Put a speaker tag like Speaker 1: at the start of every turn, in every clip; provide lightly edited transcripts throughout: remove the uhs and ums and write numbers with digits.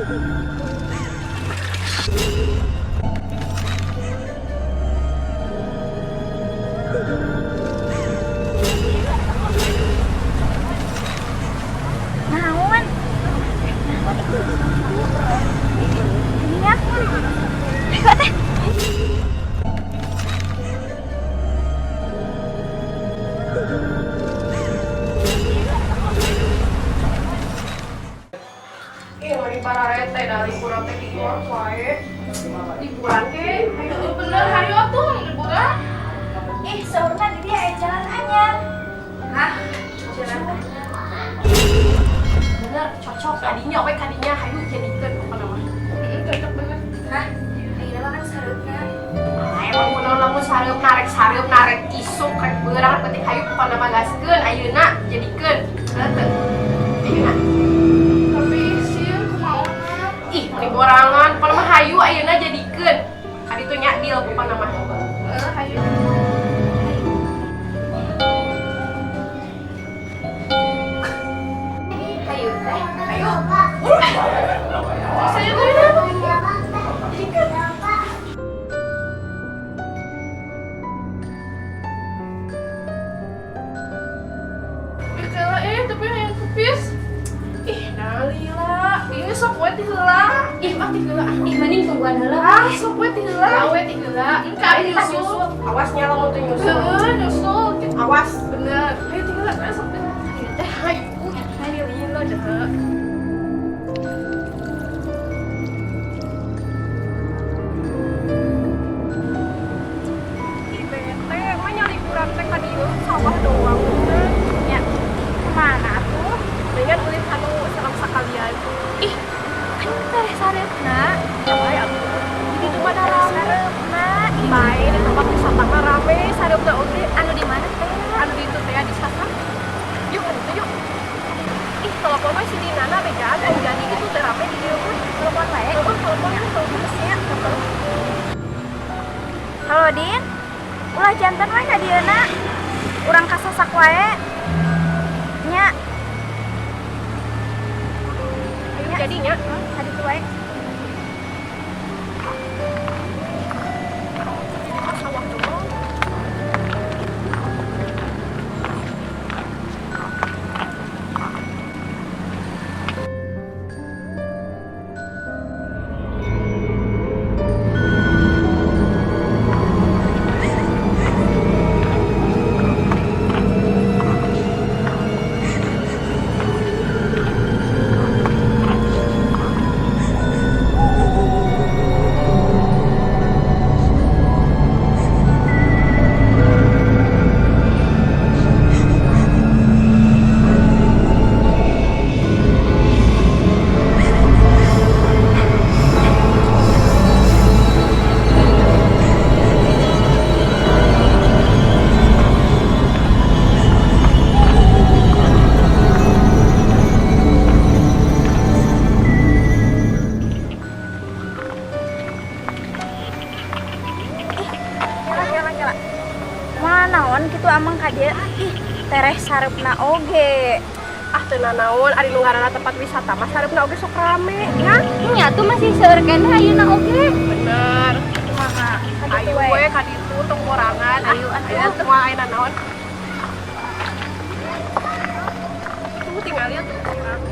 Speaker 1: Naon? Ini ya. Ayo teh.
Speaker 2: Ih, mani pararete da liburan teh di imah wae. Liburan ke? Ayo bener, hayu atuh liburan.
Speaker 1: Ih, saurna di dia aya jalan anyar.
Speaker 2: Hah? Jalan anyar. Bener, cocok kadinya we kadinya hayu jadikeun pokona mah. Heeh, cocok bener.
Speaker 1: Hah? Ayeuna mah kan sareupna.
Speaker 2: Ah, emang kunaon lamun sareup narek isuk rek beurang penting hayu pokona mah gaskeun ayeuna jadikeun. Heuh teu? Ayeuna.
Speaker 3: Tapi sieun kumaha?
Speaker 2: Ih, meni borangan, pokona mah hayu ayeuna jadikeun. Kaditu nya deal pokona mah.
Speaker 3: Heeh, hayu.
Speaker 1: Hayu teh.
Speaker 2: Hayu.
Speaker 3: Saya tuh ini. Ih, kela eh tapi hayang pipis.
Speaker 2: Ih, nah lila.
Speaker 3: Ini sok we ti heula.
Speaker 2: Ih, mah ti heula.
Speaker 1: Ih, mending tungguan heula.
Speaker 3: Ah, sok we ti heula.
Speaker 2: Awe ti heula.
Speaker 3: Engke abi nyusul.
Speaker 2: Awas nya lamun teu nyusul.
Speaker 3: Heeh, nyusul.
Speaker 2: Awas.
Speaker 3: Bener. Hayu ti heula, sok ti heula.
Speaker 1: Hayu teh.
Speaker 2: Hayu.
Speaker 1: Hayu.
Speaker 2: Lila dah. Ih, bete, emang nya liburan teh ka dieu sawah doang bener.
Speaker 1: Nya. Kemana atuh?
Speaker 2: Mendingan ulin anu serem sakalian.
Speaker 1: Ih, kan teh sareupna.
Speaker 2: Ya bae atuh. Di ditu mah da rame.
Speaker 1: Sareupna. Ih,
Speaker 2: Bae di tempat wisata mah rame, sareupna oge.
Speaker 1: Anu di mana teh?
Speaker 2: Anu di itu teh di Sasak. Yuk, ka ditu yuk. Ih, telepon we si Dinana bejaan tong jadi gitu teh rame di dieu mah.
Speaker 1: Telepon wae.
Speaker 2: Telepon, telepon, telepon.
Speaker 1: Ya. Halo Din. Ulah janten we ka dieuna. Urang kasasak wae. Nya.
Speaker 2: Ayo jadinya.
Speaker 1: Ka ditu wae.
Speaker 2: Di mah sawah doang.
Speaker 1: Kela kela kela. Moal naon kitu amang ka dieu? Ih, tereh sareupna oge.
Speaker 2: Ah, teu nanaon ari nu ngaranna tempat wisata mah sareupna oge sok rame nya.
Speaker 1: Nya tuh masih seueur keneh ayeuna oge.
Speaker 2: Bener.
Speaker 1: Kumaha? Ka ditu
Speaker 2: Ayo
Speaker 1: wae.
Speaker 2: we ka ditu tong borangan.
Speaker 1: Ayo, atuh.
Speaker 2: Ayo teu moal aya nanaon. Tuh tinggal lihat tuh rame.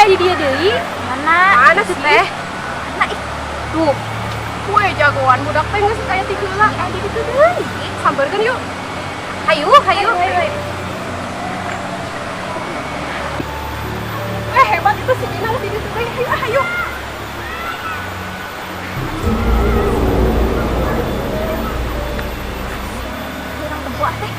Speaker 1: aya di dieu deui. Mana?
Speaker 2: Mana sih teh?
Speaker 1: Mana ih. Tuh,
Speaker 2: Kue jagoan budak teh geus aya ti heula.
Speaker 1: aya di ditu deui.
Speaker 2: Sampeurkeun yuk.
Speaker 1: Hayu, hayu.
Speaker 2: Eh hebat itu si Dina di ditu deui. Hayu, hayu.
Speaker 1: Kurang tempo teh.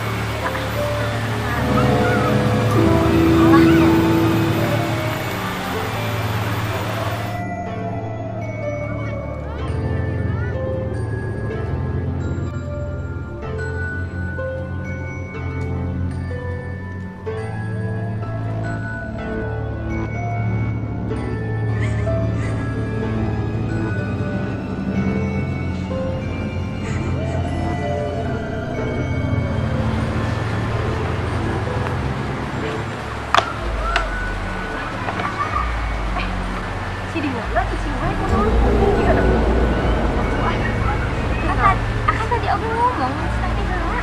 Speaker 2: Si Dina cicing wae kunaon? Jigana.
Speaker 1: Akan tadi oge ngomong tadi heula.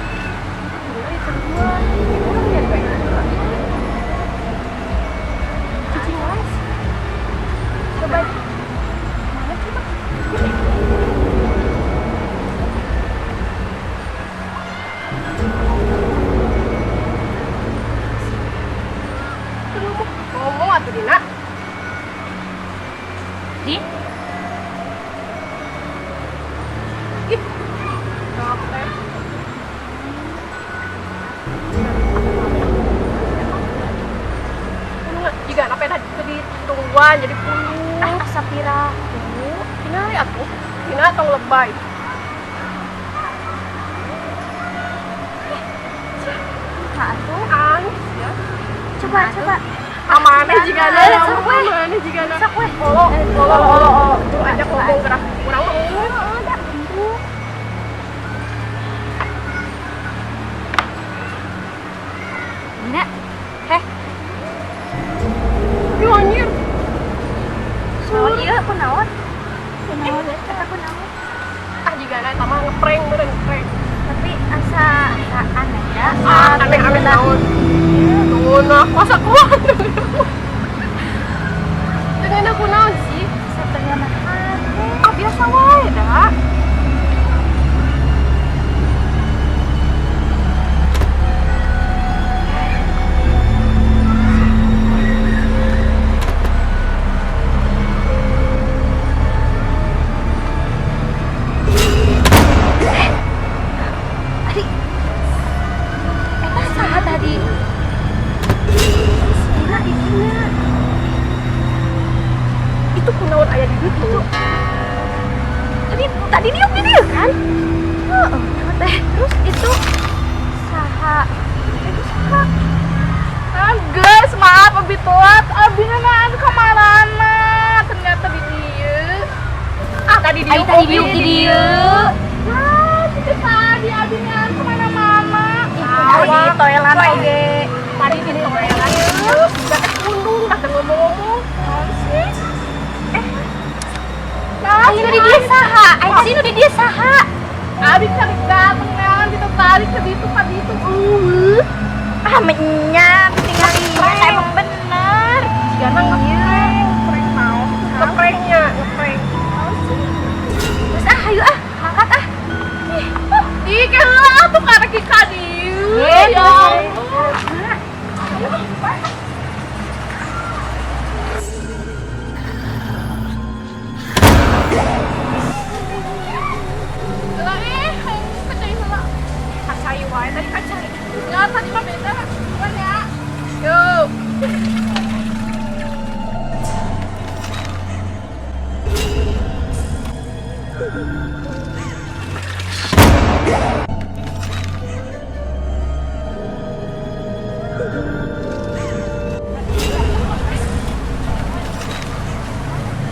Speaker 2: Cicing wae.
Speaker 1: Coba mana coba?
Speaker 2: Ngomong atuh Dina.
Speaker 1: Di?
Speaker 2: Ih. Teh. Jika apa tadi ditungguan jadi puluh.
Speaker 1: Ah, asa piraku.
Speaker 2: Tingali atuh. Dina tong lebay.
Speaker 1: Nah, atuh.
Speaker 2: Anis ya.
Speaker 1: Coba, coba.
Speaker 2: Amane jigana.
Speaker 1: Sok we.
Speaker 2: Amane jigana.
Speaker 1: Sok we.
Speaker 2: Olo, olo, olo, olo. Tuh ajak ngomong gerah. Urang mah
Speaker 1: Heeh, da tentu. Dina, heh,
Speaker 2: Ih anjir.
Speaker 1: naon ieu kunaon? Kunaon eta kunaon?
Speaker 2: Ah jigana eta mah ngeprank meureun ngeprank.
Speaker 1: Tapi asa asa aneh ya.
Speaker 2: Ah, aneh-aneh naon. Tuh nah, masa kuat. Dengan aku naon sih?
Speaker 1: Asa teu ngeunahan.
Speaker 2: Ah biasa wae dah.
Speaker 1: Tadi eta saha tadi? Dina di dina.
Speaker 2: Itu kunaon aya di ditu?
Speaker 1: Tadi tadi diuk di dieu kan? Heeh, teh. Terus itu saha? Itu saha?
Speaker 3: Ah, geus, maaf abi telat. Abi ngeunaan ka marana. Ternyata di dieu.
Speaker 2: Ah tadi
Speaker 1: Ai tadi diuk di dieu.
Speaker 3: Nah, itu tadi abi ngeunaan kemana-mana.
Speaker 1: Ih, di toilet oge.
Speaker 2: Tadi di toilet. Gak teh pundung, dah teu ngomong-ngomong.
Speaker 3: Naon sih?
Speaker 1: Nah, Ai nu di dieu saha? Ai tadi nu di dieu saha?
Speaker 3: Abi cari dateng naon gitu tarik ke ditu ka ditu.
Speaker 1: Ah, menyak tinggal emang bener.
Speaker 2: Jigana ngeprank, prank naon? Ngepranknya, ngeprank.
Speaker 1: Terus ah, hayu ah, mangkat ah.
Speaker 3: Ih, keheula atuh karek ka dieu.
Speaker 1: Eh,
Speaker 3: Ya
Speaker 1: terus.
Speaker 3: Allah. Heula eh, hayang kacai heula.
Speaker 2: Kacai wae tadi kacai.
Speaker 3: Ya, tadi mah beda. Cuman ya. Yo.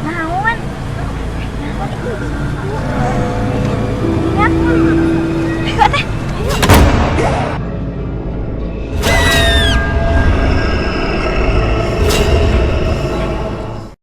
Speaker 1: Naon? Naon? Ingat. Ayo teh. Ayo.